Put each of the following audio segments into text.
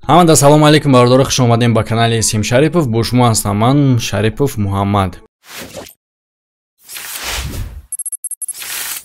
Ҳамада салому алейкум бародаро, хуш омадем ба канали Сим Шарипов. Бо шумо ҳастам ман Шарипов Муҳаммад.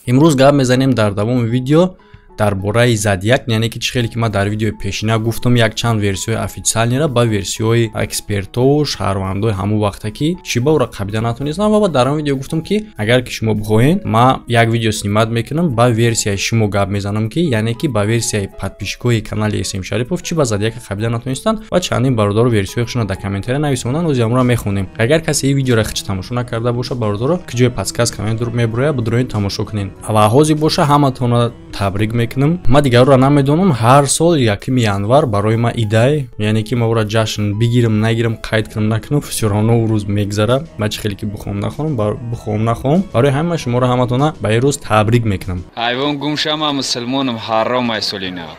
Имрӯз гап мезанем дар давоми видео дар бораи Зодиак, яъне ки чӣ хеле ки ман дар видеои пешина гуфтам, якчанд версияҳои официалнира ба версияҳои экспертову шаҳрвандои ҳамон вақта ки чӣ ба ӯра қабида натонистам, ва дар он видео гуфтам ки агар ки шумо бихоҳед, ман як видео снимать мекунам, ба версияи шумо гап мезанам, ки яъне ки ба версияи подписчикои канали Сим Шарипов чӣ ба Зодиака қабида натонистанд, ва чандин бародаро версияҳои худшонро дар комментария нависонанд, ози ҳамонро мехонем. Агар касе ин видеоро хич тамошо накарда боша, бародаро, ки ҷои подсказка мебурояд, бидроед тамошо кунед. Ва ҳозир боша ҳаматонро табрик мекунам. Ман дигарро намедонам, ҳар сол 1 январ барои ман идай, яъне ки ман ӯро ҷашн бигирам, нагирам, қайд кунам, накунам, всё равно ӯ рӯз мегзара. Ман чӣ хеле ки бихоҳам нахоҳам, бихоҳам нахоҳам, барои ҳама шуморо ҳаматона ба ин рӯз табрик мекунам. Ҳайвон гум шама, мусулмонам ҳаром ай соли нав.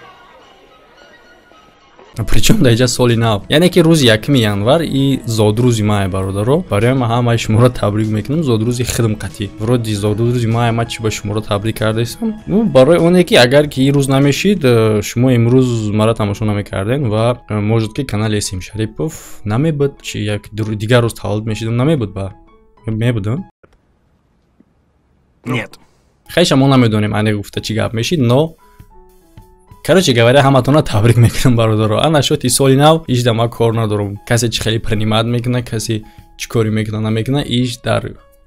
Причем дар инҷа соли нав, яъне ки рӯзи 1 январ и зодрӯзи мае бародаро. Барои ман ҳамаи шуморо табрик мекунам, зодрӯзи худам қатъӣ. Вроде зодрӯзи мае ман чӣ ба шуморо табрик кардаистам? Ну, барои оне ки агар ки ин рӯз намешид, шумо имрӯз маро тамошо намекарден ва может ки канали Сим Шарипов намебуд, чи як дигар рӯз таваллуд мешидам намебуд, ба мебудам? Нет. Хеша мо намедонем аниқ гуфта чӣ гап мешид, но короче говоря, ҳаматонро табрик мекунам бародаро. Ана шоти соли нав иш да ман кор надорам. Касе чӣ хеле принимать мекунад, касе чӣ кори мекунад, намекунад, иш дар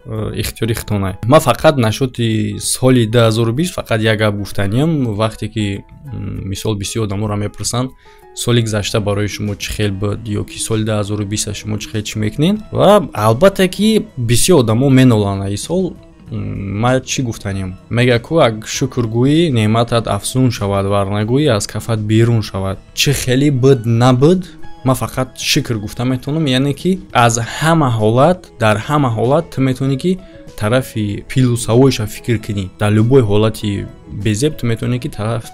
ихтиёри худтонай. Ман фақат нашоти соли 2020 фақат як гап гуфтаниям, вақте ки мисол бисёр одаморо мепурсанд, соли гузашта барои шумо чӣ хел буд ё ки соли 2020 шумо чӣ хел чӣ мекунед, ва албатта ки бисёр одамо меноланд ин сол. Ман чӣ гуфтанем? Мега ку аг шукргӯӣ неъматат афзун шавад, варнагӯӣ аз кафат берун шавад. Чӣ хеле буд набуд, ман фақат шукр гуфта метавонам, яъне ки аз ҳама ҳолат, дар ҳама ҳолат ту метавонӣ ки тарафи плюсавоиша фикр кунӣ. Дар любой ҳолати безеб ту метавонӣ ки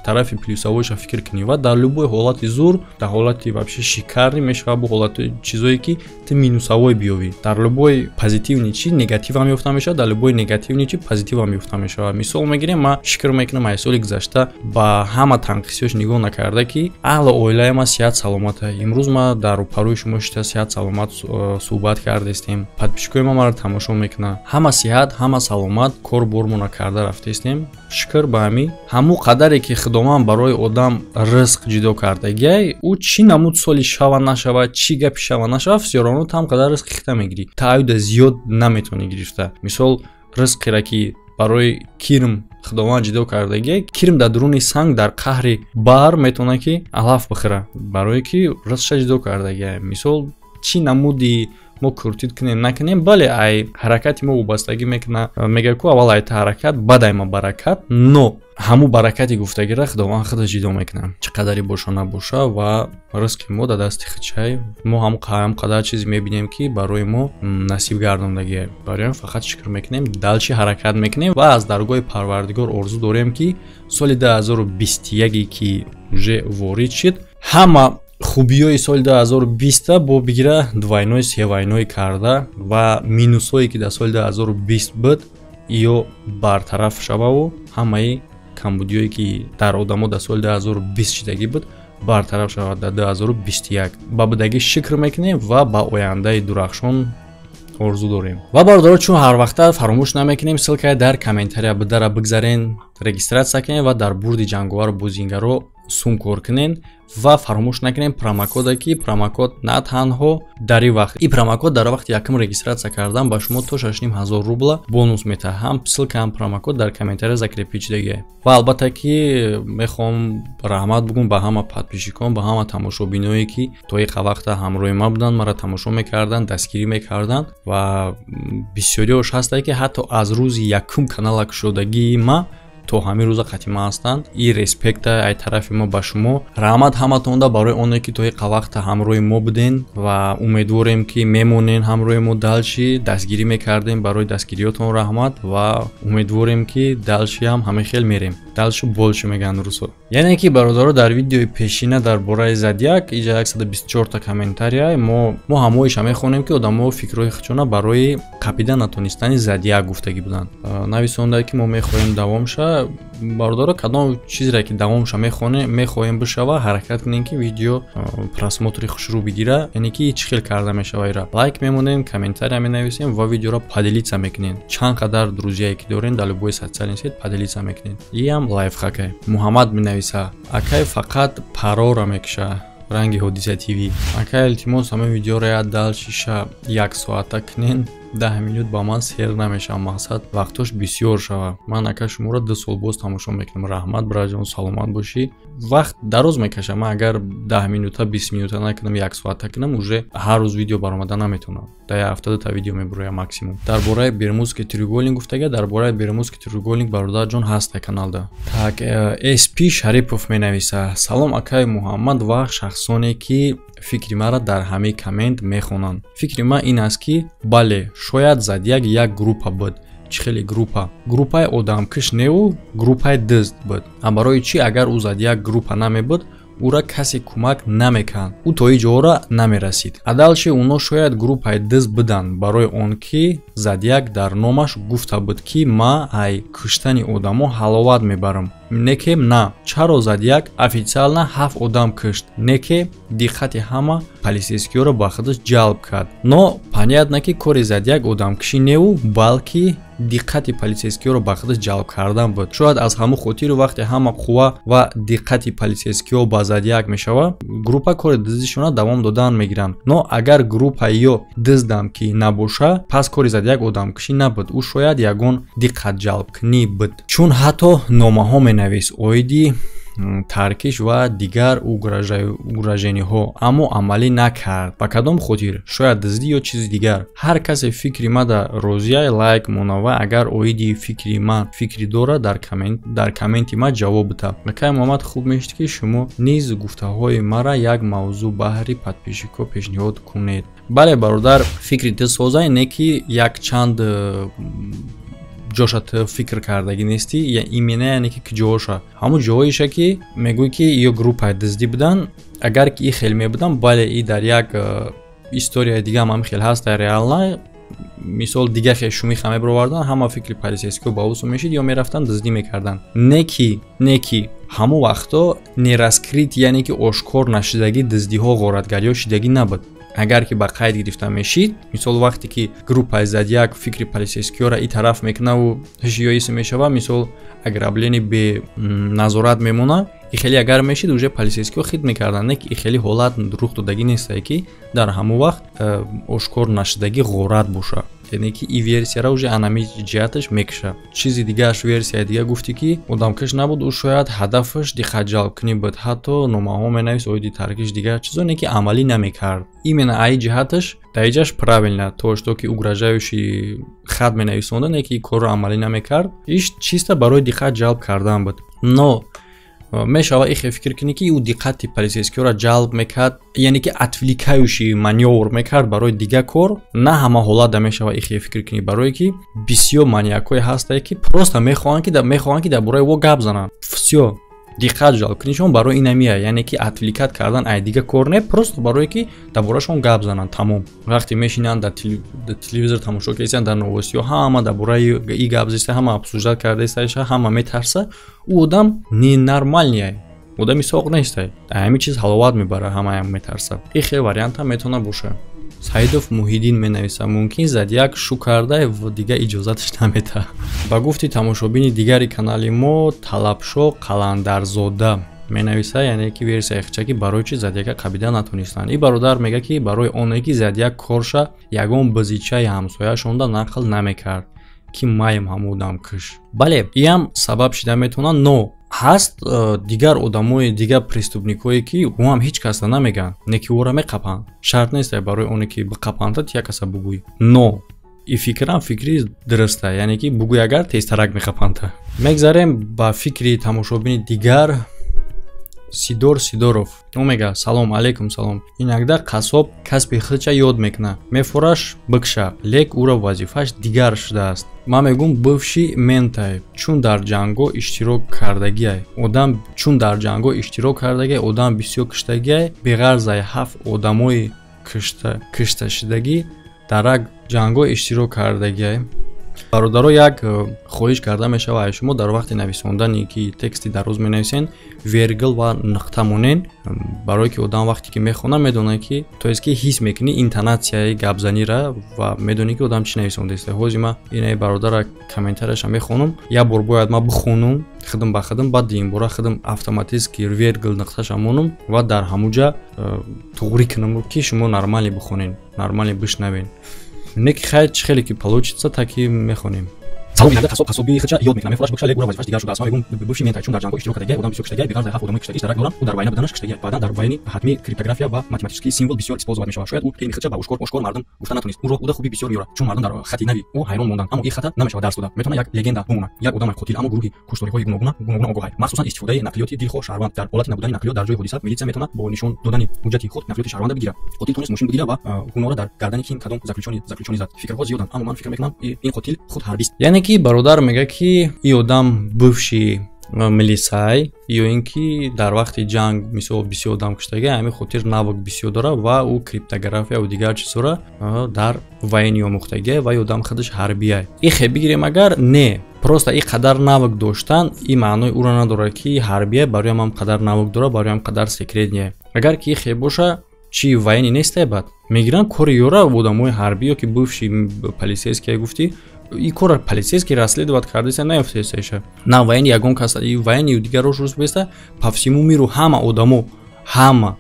тарафи плюсавоиша фикр кунӣ ва дар любой ҳолати зур, дар ҳолати вообще шикарни мешавад бо ҳолати чизое ки ту минусавой биёвӣ. Дар любой позитивни чи негативам ёфта мешавад, дар любой негативни чи позитивам ёфта мешавад. Мисол мегирем, ман шукр мекунам аз соли гузашта ба ҳама танқисиёш нигоҳ накарда ки аҳли оилаи ман сиҳат саломата. Имрӯз ман дар рӯпарӯи шумо шита сиҳат саломат суҳбат кардастем. Подписчикои ман маро тамошо мекунанд. Ҳама сиҳат, ҳама саломат, кор бормона карда рафтаистем. Шукр ба ҳамин. Ҳамун қадаре ки Худованд барои одам ризқ ҷудо кардагиай, ӯ чӣ намуд соли шава нашава, чӣ гапи шава нашава, всё равно ту ҳам қадар ризқи хита мегирӣ. Тааюда зиёд наметавонӣ гирифта. Мисол, ризқеро ки барои кирм Худованд ҷудо кардагиай, кирм дар дуруни санг дар қаҳри баҳр метавонад ки алаф бихӯра, барое ки ризқша ҷудо кардагиай. Мисол, чӣ намуди мо куртид кунем накунем, бале ай ҳаракати мо вобастагӣ мекунад. Мега ку аввал ай та ҳаракат, баъд ай ма баракат, но ҳамун баракати гуфтагиро Худованд худаш ҷудо мекунад. Чӣ қадаре боша набоша ва ризқи мо дар дасти худшай. Мо ҳамон қадар чизе мебинем ки барои мо насиб гардондагиай. Барои фақат шукр мекунем, далчи ҳаракат мекунем ва аз даргоҳи Парвардигор орзу дорем ки соли 2021 ки уже ворид шид, ҳама хубиҳои соли 2020 бо бигира двойной, севойной карда ва минусҳое ки дар соли 2020 буд ё бартараф шававу ҳамаи камбудиҳое ки дар одамо дар соли 2020 шидагӣ буд бартараф шавад дар 2021. Ба будагӣ шукр мекунем ва ба ояндаи дурахшон орзу дорем. Ва бародаро, чун ҳар вақта фаромӯш намекунем, ссылкая дар комментария бидара бигзарен, регистратсия кунем ва дар бурди ҷанговару бозингаро сум кор кунен ва фаромӯш накунем промокода, ки промокод на танҳо дар ин вақт, ин промокод дар вақти якум регистратсия кардан ба шумо то 6500 рубла бонус метаҳад. Ҳам ссылка ҳам промокод дар комментария закрепить шудагиай. Ва албатта ки мехоҳам раҳмат бигӯм ба ҳама подписчикон, ба ҳама тамошобиное ки то ин вақта ҳамроҳи ман буданд, маро тамошо мекарданд, дастгирӣ мекарданд ва бисёриҳош ҳастанд ки ҳатто аз рӯзи якум канала кушодагии ман то ҳамин рӯза қатъи ман ҳастанд. Ин респекта ай тарафи мо ба шумо. Раҳмат ҳаматонда барои оне ки то ин вақта ҳамроҳи мо буден ва умедворем ки мемонен ҳамроҳи мо далчи, дастгирӣ мекардем. Барои дастгириётон раҳмат ва умедворем ки далчи ҳам ҳамин хел мерем. Далчи больше мегӯянд русо. Яъне ки бародаро, дар видеои пешина дар бораи Зодиак иҷа 124 та комментария мо ҳамоиша мехонем ки одамо фикрҳои худшона барои қапида натонистани Зодиак гуфтагӣ буданд. Нависонда ки мо мехоҳем давом ша, Ира бародаро, кадом чизре ки давомша мехоҳем бишава, ҳаракат кунем, ки видео просмотри хушрӯ бигира. Яъне ки чӣ хел карда мешава ира? Лайк мемонем, комментария менависем ва видеоро поделиться мекунем. Чанд қадар друзьяе ки дорем, дар любой социальный сеть поделиться мекунем. Иам лайфхакай. Муҳаммад менависа: акай, фақат парора мекуша, ранги Ҳодиса ТВ. Акай, илтимос, ҳамин видеоро як дальшиша як соата кунен, 10 минут ба ман сер намешавам, мақсад вақтош бисёр шава. Ман, ака, шуморо 2 сол боз тамошо мекунам. Раҳмат, браҷон, саломат бошӣ. Вақт дароз мекашам. Ман агар 10 минута, 20 минута накунам, як соата кунам, уже ҳар рӯз видео баромада наметавонам. Дар як ҳафта дута видео мебуроям максимум. Дар бораи Бермудский треугольник гуфтага, дар бораи Бермудский треугольник, бародарҷон, ҳаста каналда. Так, СП Шарипов менависа: салом, акаи Муҳаммад ва шахсоне, ки фикри маро дар ҳамаи коммент мехонанд. Фикри ман ин аст, ки бале, шояд Зодиак як группа буд. Чӣ хеле группа? Группаи одамкиш неу, группаи дизд буд. А барои чӣ? Агар ӯ Зодиак группа намебуд, ӯра касе кӯмак намекард, ӯ то ин ҷоҳора намерасид. А дальше оно шояд группаи дизд буданд, барои он ки Зодиак дар номаш гуфта буд, ки ма ай куштани одамо ҳаловат мебарам. Неке на, чаро Зодиак официально ҳафт одам кушт, неке диққати ҳама полицейскиёро ба худаш ҷалб кард? Но понятно, ки кори Зодиак одамкушӣ неу, балки диққати полицейскиёро ба худаш ҷалб кардан буд. Шояд аз ҳамун хотиру вақте ҳама қувва ва диққати полицейскиҳо ба Зодиак мешавад, группа кори дуздишона давом додан мегиранд. Но агар группа ё дуздам ки набоша, пас кори Зодиак одамкушӣ набуд, ӯ шояд ягон диққатҷалбкунӣ буд, чун ҳатто номаҳо менавист оиди таркиш ва дигар угрожениҳо, аммо амалӣ накард. Ба кадом хотир? Шояд дуздӣ ё чизи дигар. Ҳар касе фикри мада розияй, лайк монава. Агар оиди фикри ман фикри дорад, дар комменти ман ҷавоб бита. Акай Муҳаммад, хуб мешуд, ки шумо низ гуфтаҳои мара як мавзӯъ баҳри подписчикҳо пешниҳод кунед. Бале, бародар, фикри ту созай, не ки якчанд ҷоша ту фикр кардагӣ нестӣ. Именно, яъне ки куҷоша? Ҳамун ҷоҳоеша, ки мегӯй, ки ё группаи дуздӣ буданд. Агар ки и хел мебуданд, бале, и дар як историяи дига ҳам хел ҳаст реально. Мисол, дига хел шумиха мебировардан, ҳама фикри полицейскиҳо ба усу мешид ё мерафтанд, дуздӣ мекарданд. Не ки ҳамон вақто нераскрыт, яъне ки ошкор нашудагӣ дуздиҳо, ғоратгариҳо шидагӣ набуд. Агар ки ба қайд гирифта мешид, мисол, вақте ки группаи Зодиак фикри полицейскиёра и тараф мекунаву ҳишиёисе мешава, мисол, ограбление бе назорат мемона, и хеле агар мешид, уже полицейскиҳо хит мекарданд. Не ки и хеле ҳолат рух додагӣ нестае, ки дар ҳамон вақт ошкор нашудагӣ ғорат боша. Яъне ки и версияра уже анами ҷиҳаташ мекуша. Чизи дигааш, версияи дига гуфтӣ, ки одамкаш набуд, ӯ шояд ҳадафаш диққатҷалбкунӣ буд, ҳатто номаҳо менавист оиди таркиш, дигар чизо, не ки амалӣ намекард. Именно аи ҷиҳаташ даиҷаш правильно, то что ки угрожающий хат менависонда, не ки корро амалӣ намекард, иш чисто барои диққат ҷалб кардан буд. Но мешава ихе фикр кунӣ, ки ӯ диққати полицейскиҳоро ҷалб мекард, яъне ки отвлекающий манёвр мекард барои дигар кор. На ҳама ҳолат мешава ихе фикр кунӣ, барое ки бисёр маньякҳое ҳастае, ки просто мехоҳанд, ки дар бораи во гап зананд. Всё, диққат ҷалб кунишон барои инамия, яъне ки отвлекать кардан ай дигар кор не, просто барое ки дар борашон гап зананд, тамом. Вақте мешинанд, дар телевизор тамошо кардистанд, дар новостиҳо ҳама дар бораи и гап зиста, ҳама обсуждать кардаиста, ҳама метарса, ӯ одам ненормальный, одами соқ нестай, ҳамин чиз ҳаловат мебара, ҳамаям метарса. И хел вариантам метавона боша. Саидов Муҳиддин менависад: мумкин Зодиак шу карда ва дига иҷозаташ наметаҳад. Ба гуфти тамошобини дигари канали мо, Талабшо Қаландарзода менависад, яъне ки версияи хичаки, барои чи Зодиака қабида натонистанд. И бародар мега, ки барои оне ки Зодиак корша ягон бизичаи ҳамсояшонда нақл намекард, ки маем ҳамудам киш. Бале, иам сабаб шида метавонад, но ҳаст дигар одамои дигар, преступникҳое, ки ӯам ҳеҷ каса намегӯянд, не ки ӯро меқапанд. Шарт нест барои оне ки биқапанда як каса бугӯй, но и фикрам фикри дуруста, яъне ки бугӯй, агар тезтарак меқапанда. Мегзарем ба фикри тамошобини дигар, Сидор Сидоров. Ӯ мега: салом алейкум. Салом. Инакда қассоб касби худша ёд мекунад, мефораш бикша, лек ӯро вазифааш дигар шудааст. Ман мегӯм, бывший ментай, чун дар ҷангҳо иштирок кардагиай одам, чун дар ҷангҳо иштирок кардагиай, одам бисёр киштагиай. Беғарзай ҳафт одамои кишташудагӣ дар як ҷангҳо иштирок кардагиай. Бародаро, як хоҳиш карда мешавад шумо: дар вақти нависондане ки тексти дароз менависен, вергл ва нуқта монен, барое ки одам вақте ки мехона, медонад ки, то есть ки ҳис мекунӣ интонатсияи гапзанира ва медонӣ ки одам чӣ нависондааст. Ҳозир ма инаи бародара комментарияша мехонам, як бор бояд ма бихонум худам ба худам, баъд дуюмбора худам автоматически вергл, нуқташа монум ва дар ҳамуҷа туғрӣ кунам, ки шумо нормально бихонен, нормально бишнавен. Не ки хайр, чӣ хеле ки получится, таки мехонем. Салом, бинанда. Қассоб қассоби худша ёд мекунам, мефураш бикша, лек ура вазифаш дигар шудааст. Ман мегӯм, бывший мент, чун дар ҷангҳо иштирок кардагиай, одам бисёр куштагиай, биғарз ҳафт одамои куштагиш дарак дорам, ӯ дар война буданаш куштагиай. Баъдан дар войни ҳатмӣ криптография ва математический символ бисёр использовать мешавад. Шояд ӯ илми худша ба ошкор ошкор мардум гуфта натонист. Ӯро уда хуби бисёр меёрад, чун мардум дар хати нави ӯ ҳайрон монданд. Аммо ин хата намешавад дарс дода, метавонад як легенда бимонад. Як одами қотил, аммо гурӯҳи кушториҳои гуногуна гуногуна огоҳай, махсусан истифодаи нақлиёти дилхоҳ шаҳрванд. Дар ҳолати набудани нақлиёт дар ҷои ҳодиса, милитсия метавонад бо нишон додани ҳуҷҷати худ нақлиёти шаҳрванда бигирад. Қотил тонист мошин бигирад ва гуноҳро дар гардани ким кадом заключённый зад. Фикрҳо зиёданд, аммо ман фикр мекунам, ин қотил худ ҳарбист. Яъне ки бародар мегӯяд, ки ин одам бывший милисай ё ин ки дар вақти ҷанг, мисол, бисёр одам куштага, ҳамин хотир навык бисёр дорад ва ӯ криптография дигар чизҳоро дар военный омӯхтагия ва одам худаш ҳарбияй. Ихе бигирем агар, не, просто и қадар навык доштан ин маънои ӯро надорад, ки ҳарбия бароям ҳам қадар навык дорад, бароям қадар секретный. Агар ки ихе боша, чи военный нестай? Баъд мегиранд кори ёра одамои ҳарбӣ ё ки бывший полицейский. Гуфтӣ, и кора полицейский расследовать кардеса, наёфтесаиша на военный ягон кас, военный дигарош рӯз беста. По всему миру ҳама одамо, ҳама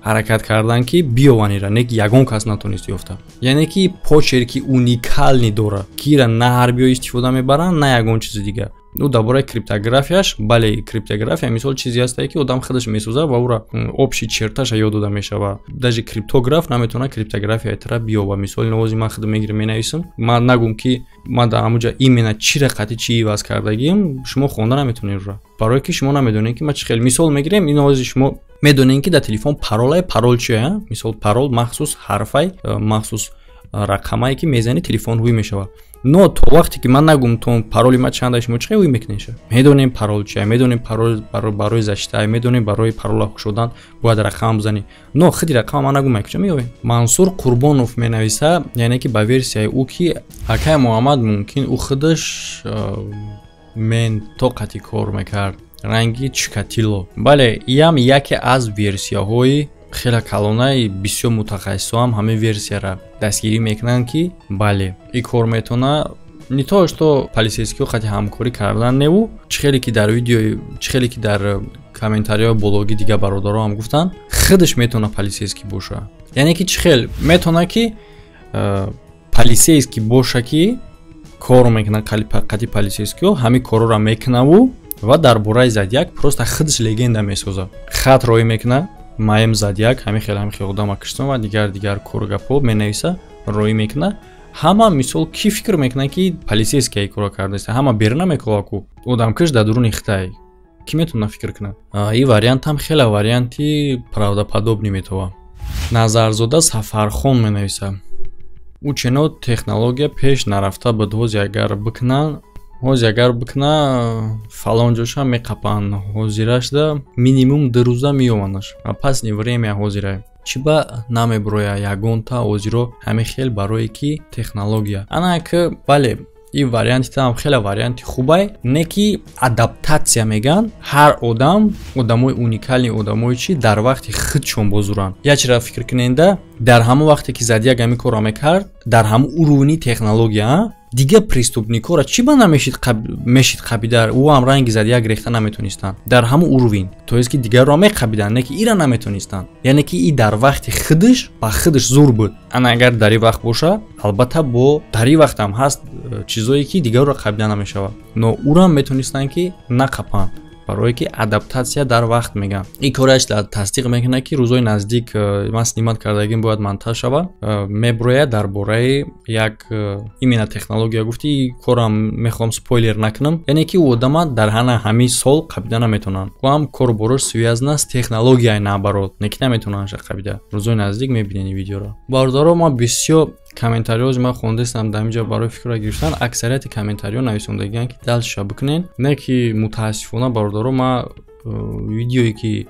ҳаракат карданд, ки биёванира, не ки ягон кас натонист ёфта. Яъне ки почерки уникальный дора, ки ира на ҳарбиё истифода мебаранд, на ягон чизи дигар. Ӯ дар бораи криптографияш, бале, криптография, мисол, чизе ҳастае, ки одам худаш месозад ва ӯра общий черташа ёд дода мешавад. Даже криптограф наметавонад криптографияи тара биёба. Мисоли навози ман худам мегирам, менависам, ман нагум, ки ман дар ҳамуҷа именно чира қатъи чӣ иваз кардагиам, шумо хонда наметавонед ӯра, барое ки шумо намедонед, ки ман чӣ хел. Мисол мегирем, ин овози шумо медонед, ки дар телефон паролае. Парол чия? Мисол, парол махсус ҳарфай, махсус рақамае, ки мезанӣ, телефон ҳуй мешавад. Но то вақте ки ман нагум то пароли ман чанда, шумо чӣ ҳуй мекунеша? Медонем парол чия, медонем парол барои защита, медонем барои парола кушодан бояд рақам бизанӣ, но худи рақама ман нагум, куҷо меёбем? Мансур Қурбонов менависа, яъне ки ба версияи ӯ, ки акай Муҳаммад мумкин ӯ худаш ментоқати кор мекард, ранги Чикатило. Бале, иам яке аз версияҳои хеле калонаи, бисёр мутахассисоам ҳамин версияра дастгирӣ мекунанд, ки бале, ин кор метавона не то что полицейскиҳо қати ҳамкорӣ кардан неву, чӣ хеле ки дар видео, чӣ хеле ки дар комментариҳои бологи дигар бародаро ҳам гуфтанд, худаш метавона полицейский боша. Яъне ки чӣ хел метавона ки полицейский боша, ки кор мекунад қати полицейскиҳо, ҳамин корҳоро мекунаву ва дар бораи Зодиак просто худаш легенда месозад, хат роӣ мекунад: маем Зодиак ҳамин хел, ҳамин хел одама киштам ва дигар дигар коргапҳо менависа, роӣ мекунад. Ҳама, мисол, кӣ фикр мекунад, ки полицейский кора кардааст? Ҳама берун намекова-ку, одамкиш дар дуруни хитай, кӣ метавона фикр кунад? Ин вариантам хеле варианти правдоподобный метова. Назарзода Сафархон менависа: ӯ чено технология пеш нарафта буд, ҳози агар бикунанд, ҳози агар бикуна, фалон ҷоша меқапанд, ҳозирашда минимум 2 рӯза меёванаш. Пас время ҳозира чӣ ба намебуроя ягонта ҳозиро ҳамин хел, барое ки технология ана ки. Бале, ин вариантитам хеле варианти хубай, не ки адаптатсия мегӯянд. Ҳар одам, одамои уникальный, одамои чи дар вақти худшон бозуранд. Як чира фикр куненда: дар ҳамон вақте ки Зодиак ҳамин корро мекард, дар ҳамон уровни технология дигар преступникора чӣ ба намешид мешид қабида? Ӯ ҳам ранги Зодиак рехта наметонистанд дар ҳамон уровень, то есть ки дигарро меқабиданд, не ки ира наметонистанд. Яъне ки и дар вақти худаш ба худаш зур буд. Ана агар дар ин вақт боша, албатта, бо дар ин вақтам ҳаст чизое, ки дигарро қабида намешавад, но ӯрам метонистанд, ки нақапанд, барое ки адаптатсия дар вақт мегӯям. Ин кораш тасдиқ мекунад, ки рӯзои наздик ман снимать кардагим бояд монтаж шавад, меброяд дар бораи як именно технология. Гуфти корам мехоҳам спойлер накунам. Яъне ки ӯ одама дар ҳана ҳамин сол қабида наметавонанд, ӯ кору борош связан с технологияи, наоборот, не ки наметавонанд қабида. Рӯзои наздик мебинед ин видеоро. Бародаро, ман бисёр комментариҳози ман хондастам дар инҷо барои фикрро гирифтан. Аксарияти комментариҳо нависондагианд, ки дальше бикунен, не ки мутаассифона, бародаро, ман видеое ки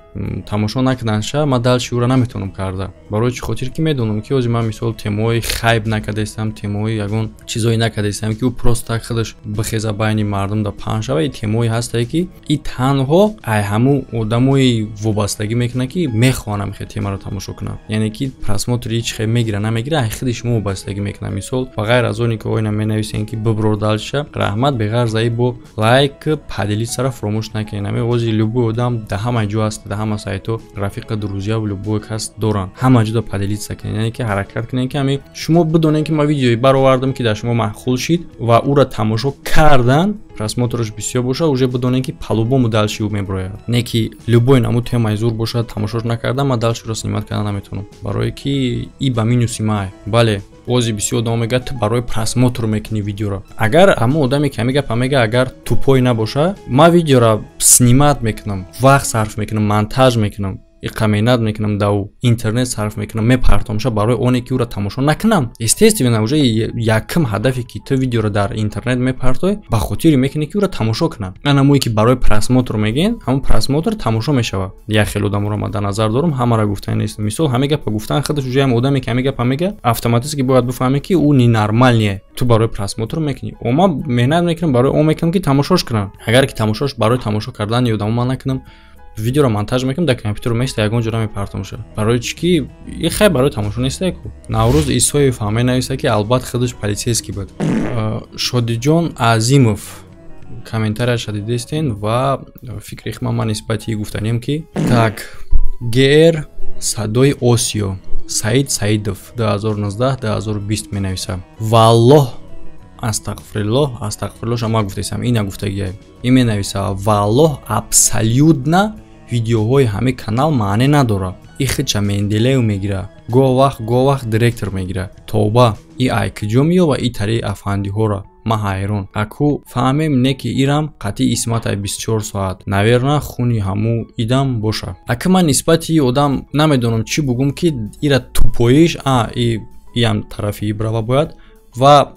Тамошо накунанша, ман дальше ӯра наметавонам карда. Барои чӣ хотир ки медонам, ки ҳозир ман мисол темаҳои хайб накардаистам, темаҳои ягон чизое накардаистам, ки ӯ просто так худаш бихеза, байни мардум да паҳн шава. И темаҳое ҳастае, ки и танҳо ай ҳамун одамои вобастагӣ мекунад, ки мехоҳанд ҳамихел темаро тамошо кунанд. Яъне ки просмотри чӣ хел мегира, намегира, ай худи шумо вобастагӣ мекунад. Мисол, ба ғайр аз оне ки оина менависем, ки биброр дальше, раҳмат, беғарз аи бо лайк, поделиться фаромӯш накунед. Ҳамин ҳозир любой одам да ҳама ҷо аст, да ҳама сайтҳо рафиқа, друзья, любой кас доранд, ҳама ҷода поделиться кунед. Яъне ки ҳаракат кунед, ки ҳами шумо бидонед, ки ман видеое баровардам, ки дар шумо маъқул шид ва ӯра тамошо кардан, просмотраш бисёр боша, уже бидонед, ки по-любому дальше ӯ меброяд. Не ки любой намуд темаи зур бошад, тамошош накардам, ман дальше ӯро снимать кардан наметавонам, барое ки и ба минуси май. Бале, бози бисёр одамо мегӯяд, ту барои просмотр мекунӣ видеоро. Агар ҳамон одаме, ки ҳамин гапа мега, агар тупой набоша, ман видеоро снимать мекунам, вақт сарф мекунам, монтаж мекунам, иқа меҳнат мекунам, да интернет сарф мекунам, мепартомша барои оне ки ӯро тамошо накунам. Естественно, уже якм ҳадафе, ки ту видеоро дар интернет мепартоӣ, ба хотире мекунӣ, ки ӯро тамошо кунам. Анамое ки барои просмотр мегӯен, ҳамон просмотр тамошо мешавад. Як хел одаморо ман дар назар дорам, ҳамаро гуфтани нест. Мисол, ҳамин гапа гуфтан худаш уже ҳам одаме, ки ҳамин гапа мега, автоматически бояд бифаҳме, ки ӯ ненормальный. Ту барои просмотр мекунӣ, о ман меҳнат мекунам, барои он мекунам, ки тамошош кунам. Агар ки тамошош барои тамошо кардани одамо ман накунам, видеоро монтаж мекунам, дар компютеро места, ягон ҷо намепартомша. Барои чӣ ки и хай барои тамошо неста ку. Наврӯз Исоев ҳам менависа, ки албат худаш полицейский буд. Шодиҷон Азимов комментарияша дидестен ва фикри хма ман нисбати гуфтанем, ки так гр садои Осиё Саид Саидов 2019-2020 менависа: валлоҳ, астағфируллоҳ, астағфируллоҳ, шама гуфтесам, ина гуфтагия. Ин менависа: валлоҳ, абсолютно видеоҳои ҳамин канал маъне надорад. И хича Менделеев мегира, гоҳ вақт, гоҳ вақт директор мегира. Тоба, и ай куҷо меёва и тари афандиҳоро? Ман ҳайрон. Аку фаҳмем, не ки ирам қатъи исматай 24 соат, наверно, хуни ҳаму идам боша. Ака, ман нисбати и одам намедонам чӣ бугум, ки ира тупоиш а иам тарафи ибрава бояд ва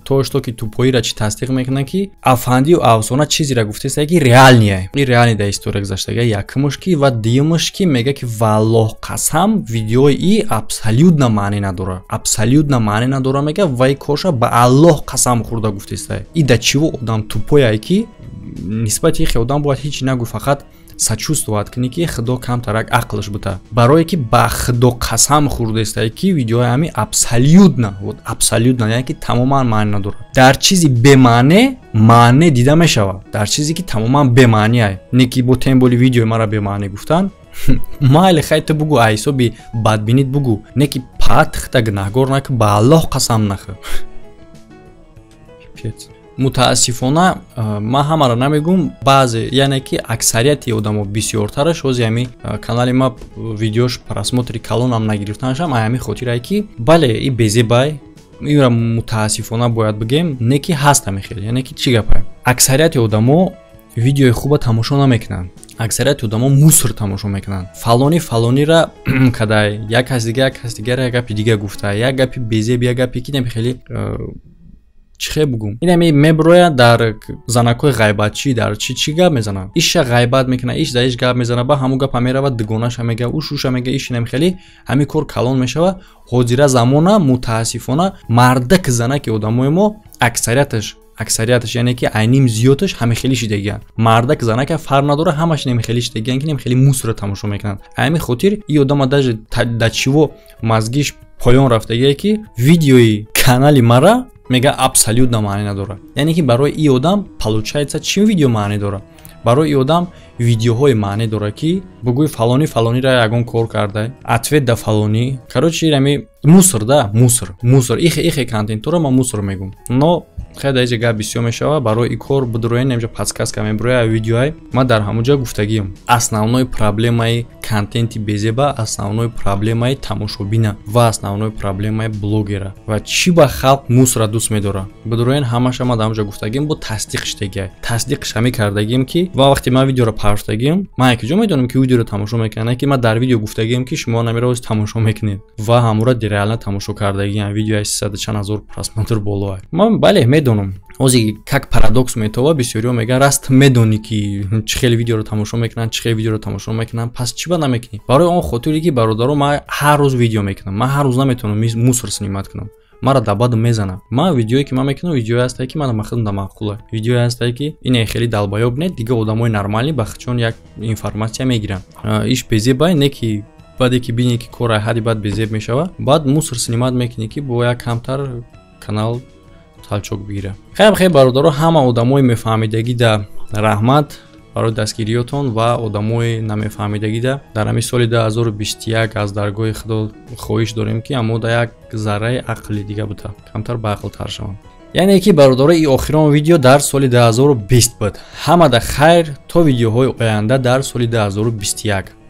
то что ки тупоиро чӣ тасдиқ мекунад, ки афандию афсона чизеро гуфтеста, ки реальный, и реальный да история гузаштага. Якумш ки ва дуюмш ки мега, ки валлоҳ қасам, видеои и абсолютно маъне надора, абсолютно маъне надора, мега, ва и корша ба Аллоҳ қасам хӯрда гуфтеста. И да чиво одам тупояе, ки нисбати ихе одам бояд ҳеҷ нагӯй, фақат сочувствовать кунӣ, ки Худо камтарак ақлш бута, барое ки ба Худо қасам хӯрдаистае, ки видеои ҳами абсолютно, вот абсолютно, яъне ки тамоман маъне надорад. Дар чизи бемаъне маъне дида мешавад, дар чизе ки тамоман бемаъниай, не ки бо тем более видеои мара бемаъне гуфтан. Майли, хай, ту бугӯ, ҳисоби бадбинит бугӯ, не ки патхта гунаҳгор наки, ба Аллоҳ қасам нахӯр. Мутаассифона, ман ҳамаро намегӯм, баъзе, яъне ки аксарияти одамо, бисёртараш ҳози ҳами канали ма видеош просмотри калонам нагирифтанашам ай ҳами хотирае, ки бале, и безебай, инра мутаассифона бояд бигем, не ки ҳаст ҳами хел. Яъне ки чӣ гапай? Аксарияти одамо видеои хуба тамошо намекунанд, аксарияти одамо мусор тамошо мекунанд. Фалони фалонира кадай, як кас дига, як кас дигара як гапи дига гуфта, як гапи безеб, як гапи ки хеле чӣ хел бугум, инами меброяд дар занакҳои ғайбатчӣ, дар чӣ чӣ гап мезананд, иша ғайбат мекунад, иш дар иш гап мезанад, ба ҳамун гапа меравад, дугонаша мега, уш уша мега, иш инами хеле ҳамин кор калон мешавад. Ҳозира замона, мутаассифона, мардак, занаки одамои мо аксарияташ, яъне ки айним зиёдаш ҳами хеле шидагиянд. Мардак, занака фарқ надора, ҳамаш неми хеле шидагиянд, ки неми хеле мусора тамошо мекунанд. Ҳамин хотир и одама даже да чиво мозгиш поён рафтагие, ки видеои канали мара мега абсолютно маъне надорад. Яъне ки барои и одам, получается, чӣ видео маъне дорад? Барои и одам видеоҳое маъне дорад, ки бугӯи фалонӣ фалонира ягон кор карда, ответ да фалонӣ. Короче, ами мусор да мусор, мусор, ихе ихе контентҳоро ман мусор мегӯм. Но хеле дар иҷа гап бисёр мешавад. Барои и кор бидуроен, инҷа подсказка мебироя, видеоай ман дар ҳамон ҷо гуфтагиам: основной проблемаи контенти безеба, основной проблемаи тамошобина ва основной проблемаи блогера ва чӣ ба халқ мусора дӯст медорад, бидуроен, ҳамаша ман дар ҳамон ҷо гуфтагиам, бо тасдиқ шидагиай. Тасдиқш ҳамин кардагием, ки ва вақте ман видеоро партофтам. партагиам, ман якиҷо медонам, ки видеоро тамошо мекунанд, ки ман дар видео гуфтагиам, ки шумо намеро оз тамошо мекунед ва ҳамура реально тамошо кардагиам. Видеои сесаду чанд ҳазор просмотр болоа. Ман, бале, медонам, ҳозир как парадокс метова. Бисёриҳо мегӯянд: «Раст, медонӣ, ки чӣ хеле видеоро тамошо мекунанд, чӣ хеле видеоро тамошо мекунанд, пас чӣ ба намекунӣ?» Барои он хотире ки, бародаро, ман ҳар рӯз видео мекунам, ман ҳар рӯз наметавонам мусор снимать кунам, мара дабаду мезанам. Ман видеое, ки ман мекунам, видеое ҳастае, ки мана махудам да маъқула, видеое ҳастае, ки ине хеле долбоёб не, дига одамои нормальный ба чон як информация мегиранд. Иш безебай не, ки баъде ки бинӣ, ки кор ҳадди баъд безеб мешава, баъд мусор снимать мекунӣ, ки бо як камтар канал толчок бигира. Хайр, хел, бародаро, ҳама одамои мефаҳмидагӣ да раҳмат барои дастгириётон ва одамои намефаҳмидагида дар ҳамин соли 2021 аз даргоҳи Худо хоҳиш дорем, ки аммо да як зарраи ақли дига бута, камтар баақлтар шаванд. Яъне ки, бародаро, и охирон видео дар соли 2020 буд. Ҳамада хайр, то видеоҳои оянда дар соли 2021.